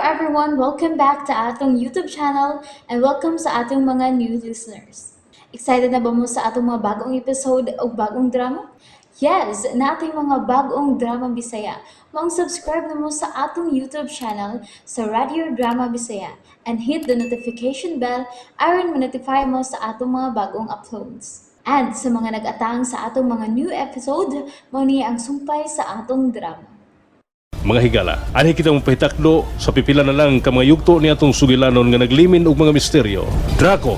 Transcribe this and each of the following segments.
everyone! Welcome back to atong YouTube channel and welcome sa atong mga new listeners. Excited na ba mo sa atong mga bagong episode o bagong drama? Yes, nating mga bagong drama Bisaya. Maong subscribe na mo sa atong YouTube channel sa Radio Drama Bisaya and hit the notification bell aron ma-notify mo sa atong mga bagong uploads. And sa mga nag-atang sa atong mga new episode, mao ni ang sumpay sa atong drama. Mga higala, anhi kita mapahitakdo sa pipila na lang ka mga yugto ni atong sugilanon nga naglimin og mga misteryo. Draco,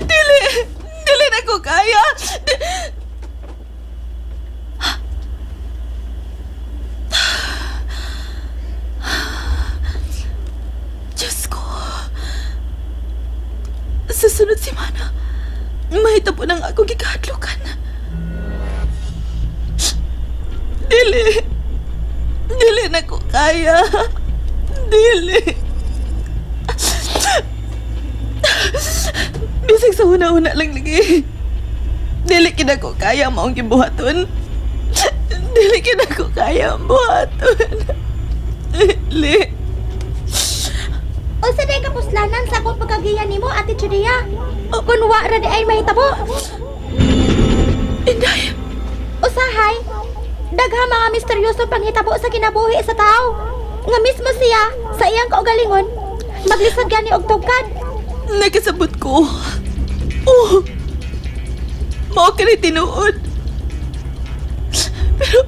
Dili! Dili na ko kaya! Diyos ko! Sa sunod semana, mahitabo nang akong gikahadlukan. Dili! Dili na ko kaya! Dili! Bisag sa una-una lang lagi. Dili kina ko kaya maong gibuhaton. Dili kina ko kaya ang buhaton. Dili. Unsa day kapuslanan sa akong pagkagiya nimo, Ate Chudea? Kung wa ra di ay mahitabo. Inday, Usahay, daghang mga misteryoso panghitabo sa kinabuhi sa tao. Nga mismo siya, sa iyang kaugalingon, maglisod gani og tugkad. nakasabot ko. Oh. Mao kini tinuod. Pero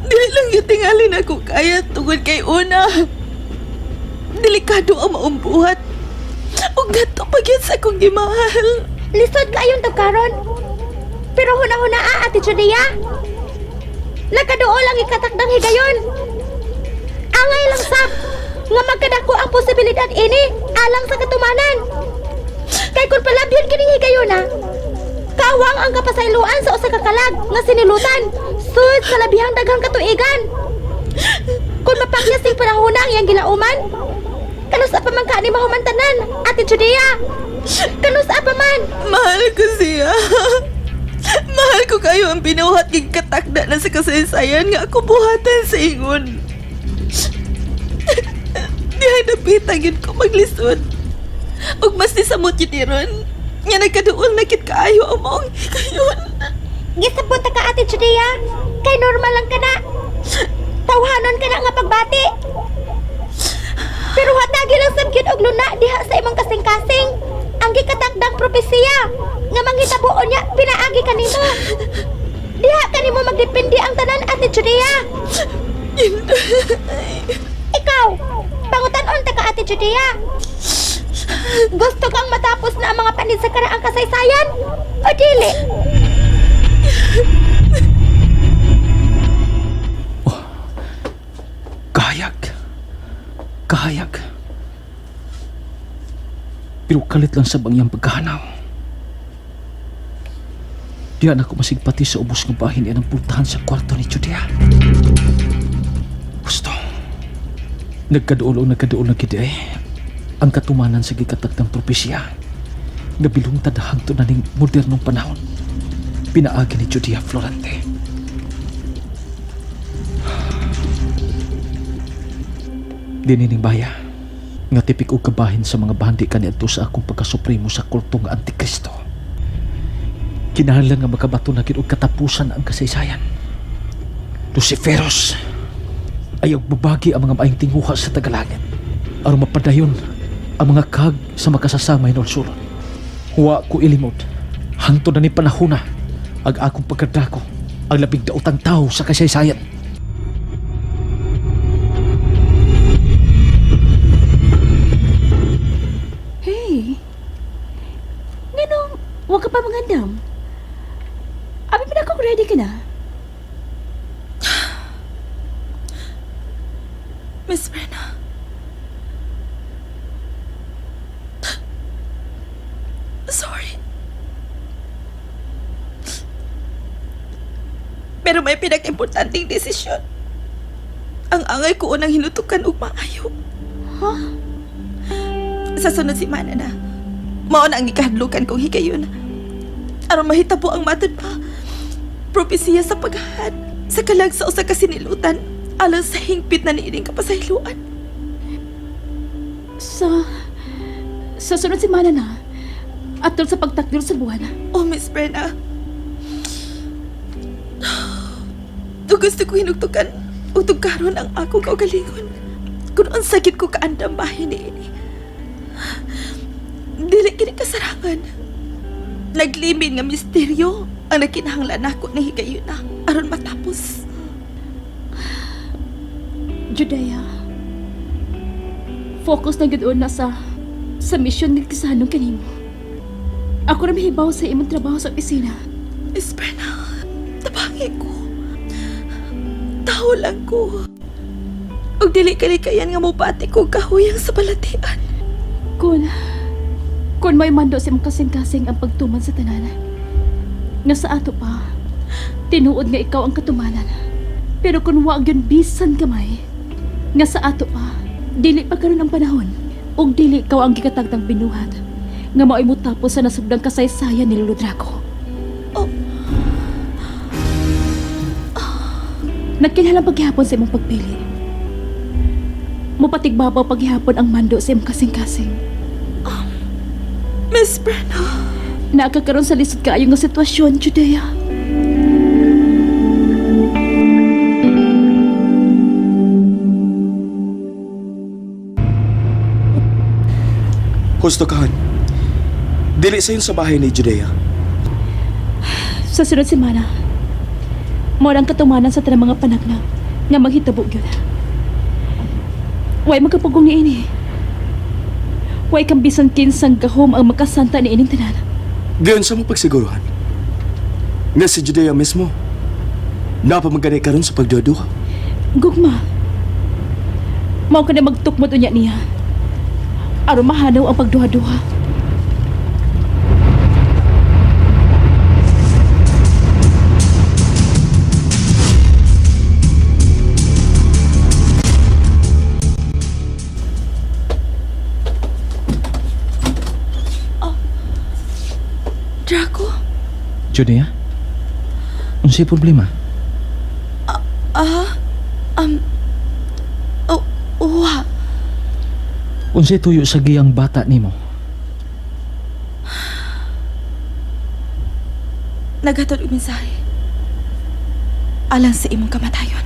dili lang yung tingali na ko kaya tungod kay una. Delikado ang maumbuhat. Ug gato pa gyud sa akong gimahal. Lisod kayong tugkaron. Pero huna-huna a, Ate Chudea. Nakaduol ang ikatakdang higayon. Angay lang sab nga magkadako ang posibilidad ini alang sa katumanan. Kay kung palabyon kining higayon na, kawang ang kapasayloan sa usa ka kalag nga sinilutan sud sa labihang daghang katuigan. Kung mapakyas ning panahona ang iyang gilauman, kanus-a pa man ka ni mahumantanan, Ate Judea? Kanus-a pa man? Mahal ko siya. Mahal ko kayo ang binuhat ng katakda na sa kasaysayan nga ako buhatan sa ingon. Dihay napita yun ko maglisod. Ug mas nisamot yun iron. Nga nagkaduol na kit kaayo ang maong higayon. Gisabot ta ka, Ate Judea. Kay normal lang ka na. Tawhanon ka na nga pagbati. Pero hatagi lang sab gyud og luna diha sa imong kasing-kasing. Ang gikatakdang propesiya nga manghitabo niya pinaagi kanimo. Diha kanimo magdepende ang tanan, Ate Judea. Ikaw, pangutan-on ta ka, Ate Judea. Gusto kang matapos na ang mga panid sa karaang kasaysayan? O dili? Kahayag. Kahayag. Pero kalit lang sa bangyang pagkahanaw. Diyan ako masigpati sa ubos ng bahin niya ng puntahan sa kwarto ni Judea. Gusto. Nagkaduol o nagkaduol na gid eh. Ang katumanan sa gikatakdang propesya. Nabilong tadahang to na ning modernong panahon. Pinaagi ni Judea Florante. Dinining baya, nga tipik og kabahin sa mga bandi kaniadto sa akong pagkasupremo sa kulto nga Antikristo. Kinahanglan nga makabato na gid og katapusan ang kasaysayan. Luciferos, ayaw babagi ang mga maayong tinguha sa tagalangit. Aron mapadayon ang mga kag sa makasasamay nolsuron. Huwa ko ilimod. Hangtod na ni panahona ang akong pagkadako ang labing daotang tao sa kasaysayan. Hey! Nganong, huwag ka pa magandam. Abi pa na kung ready ka na. Miss Brenna. Sorry. Pero may pinag-importanting desisyon. Ang angay ko unang hinutukan og maayo. Huh? Sa sunod semana na. Mao na ang gikahadlukan kong higayon. Aron mahitabo ang matod pa. Propesiya sa paghahad sa kalag sa usa ka sinilutan alang sa hingpit na niining kapasayloan. Sa sunod semana na, atol sa pagtakdol sa buwan. Oh, Miss Brenna. Ug gusto ko hinugtukan ug tugkaron ang akong kaugalingon. Kung ang sakit ko kaandam bahin niini. Dili kini kasarangan. Naglimin nga misteryo ang nakinahanglan nako ni higayuna aron matapos. Judea, focus na gud na sa mission nga gisahanong kanimo. Ako ra mahibaw sa imong trabaho sa opisina. Miss Brenna, tabangi ko. Tao lang ko. Ug dili kalikayan nga mobati ko kahuyang sa balatian. Kung may mando sa imong kasing-kasing ang pagtuman sa tanan. Nga sa ato pa, tinuod nga ikaw ang katumanan. Pero kung wa gyud bisan gamay, nga sa ato pa, dili pa karon ang panahon ug dili ikaw ang gikatagtang binuhat nga mao'y motapos sa nasubdang kasaysayan ni Lolo Draco. Oh. Nagkinhalang paghihapon sa imong pagpili. Mupatigbabaw paghihapon ang mando sa imong kasing-kasing. Miss Brenna. Nakakaroon sa lisod kaayo nga sitwasyon, Judea. Husto kahan. Dili sayon sa bahay ni Judea. Sa sunod semana, mao ang katumanan sa tanang mga panagnang nga maghitabo gyud. Way magkapugong niini. Way kang bisan kinsang gahom ang makasanta ni ining tanan. Gayon sa mo pagsiguruhan. Nga si Judea mismo. Napamagani karon sa pagduduha. Gugma. Mao ka na magtukmod unya niya. Aron mahanaw ang pagduha-duha. Draco? Judea? Unsay problema? Ah, oh, uwa. Unsay tuyo sa giyang bata nimo? Naghatod og mensahe. Alang sa imong kamatayon.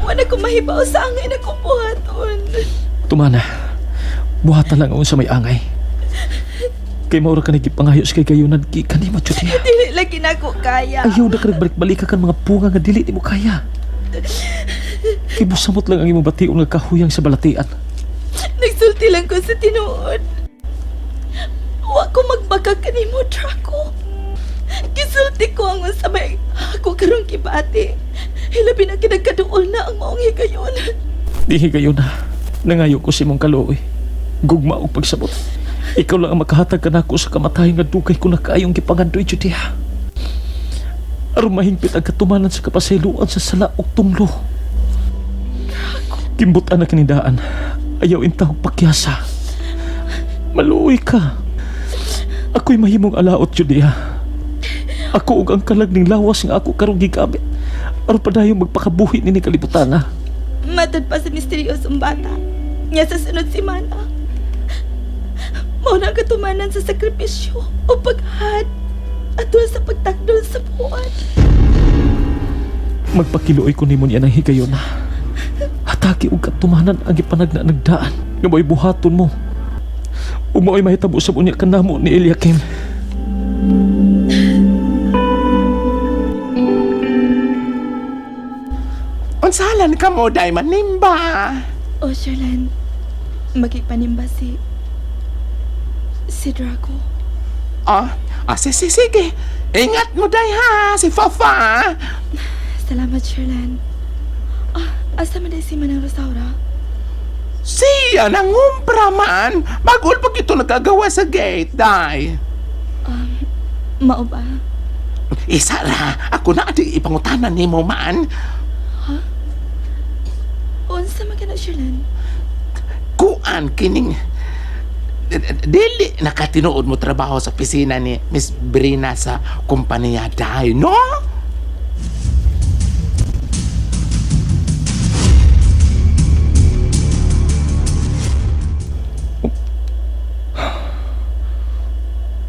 Wala ko mahibaw sa angay na kong buhaton. Tumana. Buhatan lang ang unsa may angay. Kay maura ka nagipangayos kay gayunan gikan nimo, Judea. Dili lagi na ko kaya. Ayaw na ka nagbalik-balika kan mga punga nga dili nimo kaya. Kay busamot lang ang imong bation nga kahuyang sa balatian. Nagsulti lang ko sa tinuod. Wa ko magbaka kanimo, Draco. Gisulti ko ang unsa may ako karong gibati. Hilabi na kinagkaduol na ang maong higayon. Di higayon na. Nangayo ko sa imong kaluoy. Gugma og pagsabot. Ikaw lang ang makahatag kanako sa kamatayon nga dugay ko na kaayong gipangandoy, Judea. Aron mahingpit ang katumanan sa kapasayloan sa sala ug tunglo. Kimbutan na kinindaan. Ayaw intawag pakyasa. Maluoy ka. Ako'y mahimong alaot, Judea. Ako ug ang kalag ning lawas nga ako karong gigamit. Aron padayon magpakabuhi nini kalibutan na. Matod pa sa misteryosong bata. Nga sa sunod semana. Mao na ang katumanan sa sakripisyo o paghad atol sa pagtakdol sa buwan. Magpakiluoy ko nimo niya ng higayon na. Hatagi og katumanan ang gipanagna nagdaan nga mo'y buhaton mo. Ug mao'y mahitabo sa unya kanamo ni Eliakim. Unsalan ka mo, day manimba? O, Sherlan, magigpanimba si Draco. Ah, ah, sige, sige. Ingat mo, day ha, si Fafa. Salamat, Sherlan. Ah, asa man day si Manang Rosaura? Siya, nangumpra man. Bagol pag ito nagkagawa sa gate, day. Mao ba? Isa ra, ako na adi ipangutanan nimo man. Unsa man kana, Sherlan? Kuan kining. Dili nakatinuod mo trabaho sa opisina ni Miss Brina sa kumpanya dai, no?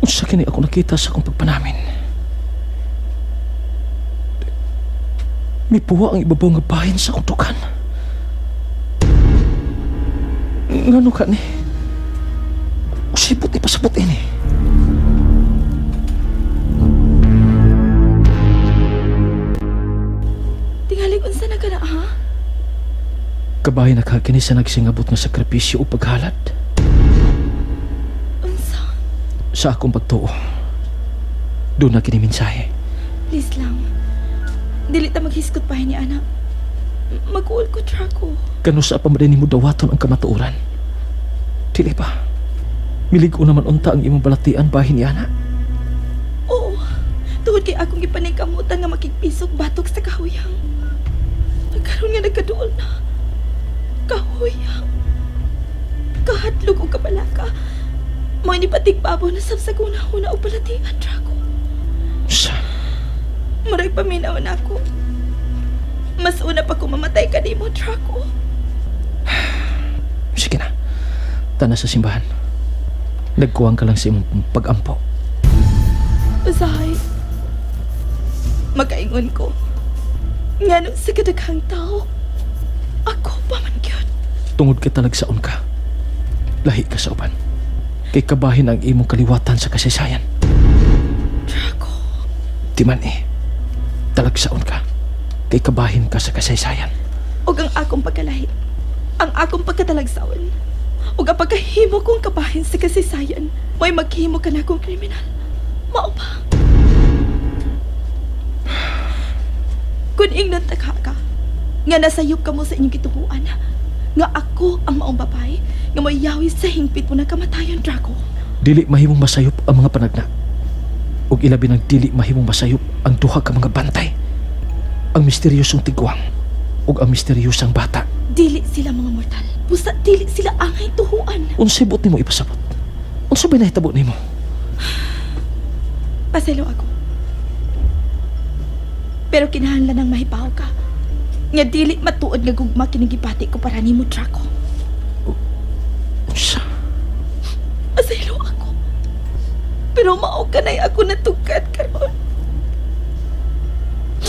Unsa kini ako nakita sa akong pagpanamin? Mipuwa ang ibabaw nga bahin sa akong tukan. Ngano ka ni? Usipot ipasabot ini. Tingali unsa na ka na ha? Kabahin na ka kini sa nagsingabot nga sakripisyo o paghalad Unsa? sa akong pagtuo. Doon na kini mensahe. Please lang. Dili ta maghisgot pa ni ana. Mag-uol ko, Draco. Kano sa pa man nimo dawaton ang kamatuoran? Dili ba? Milig-o naman unta ang imong balatian bahin ni ana. Oo. Tungod kay akong gipaningkamutan nga makigpisok batok sa kahuyang. Karon nga nagkaduol na. Kahuyang. Kahadlok og kabalaka. Mao ni patigbabo na sab sa huna og balatian, Draco. Sa Murag paminaw na ako. Mas una pa ko mamatay ka nimo, Draco. Sige na. Tana sa simbahan. Nagkuwang ka lang sa imong pag-ampo. Usahay. Makaingon ko. Ngano sa kadaghang tao, ako pa man gyud. Tungod kay talagsaon ka. Lahi ka sa uban. Kay kabahin ang imong kaliwatan sa kasaysayan. Draco. Di man eh. Talagsaon ka. Kay kabahin ka sa kasaysayan. Ug ang akong pagkalahi, ang akong pagkatalagsaon, ug ang pagkahimo kong kabahin sa kasaysayan, mo'y maghimo ka na akong kriminal. Mao ba? Kung ingnon ta ka ka, nga nasayop ka mo sa inyong gituhuan, nga ako ang maong babae, nga moyawi sa hingpit mo na kamatayon, Draco. Dili mahimong masayop ang mga panagna. Ug ilabi nang dili mahimong masayop ang duha ka mga bantay. Ang misteryosong tigwang ug ang misteryosang bata. Dili sila mga mortal. Busa dili sila angay tuhuan. Unsay buot nimo ipasabot? Unsa bay nahitabo nimo? Paselo ako. Pero kinahanglan ng mahibaw ka. Nga dili matuod nga gugma kinigipati ko para nimo, Draco. Unsa? Paselo ako. Pero mao kanay ako natugkad karon.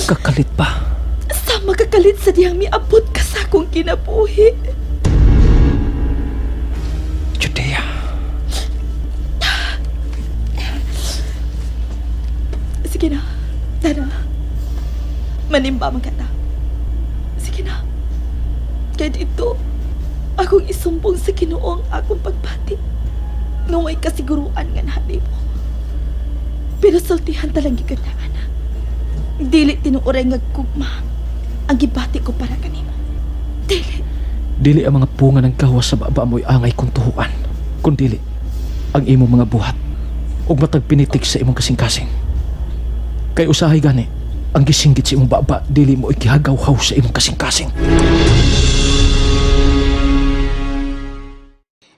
Kakalit pa. Sa makakalit sa diyang miabot ka sa akong kinabuhi. Judea. Sige na. Tara. Manimba man ka ta. Sige na. Kaya dito, akong isumbong sa Ginoo ang akong pagbati. Nga way kasiguruan nga nahali mo. Pero sultihan talang gigandaan. Dili tinuoray nga gugma ang gibati ko para kanimo. Dili. Dili ang mga punga ng gawas sa baba mo'y angay kong tuhuan. Kung dili, ang imong mga buhat ug matag pinitik sa imong kasing-kasing. Kay usahay gani, ang gisinggit sa imong baba, dili mo ikihagaw-haw sa imong kasing-kasing.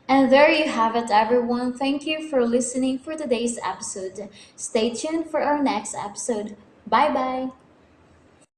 And there you have it, everyone. Thank you for listening for today's episode. Stay tuned for our next episode. Bye bye.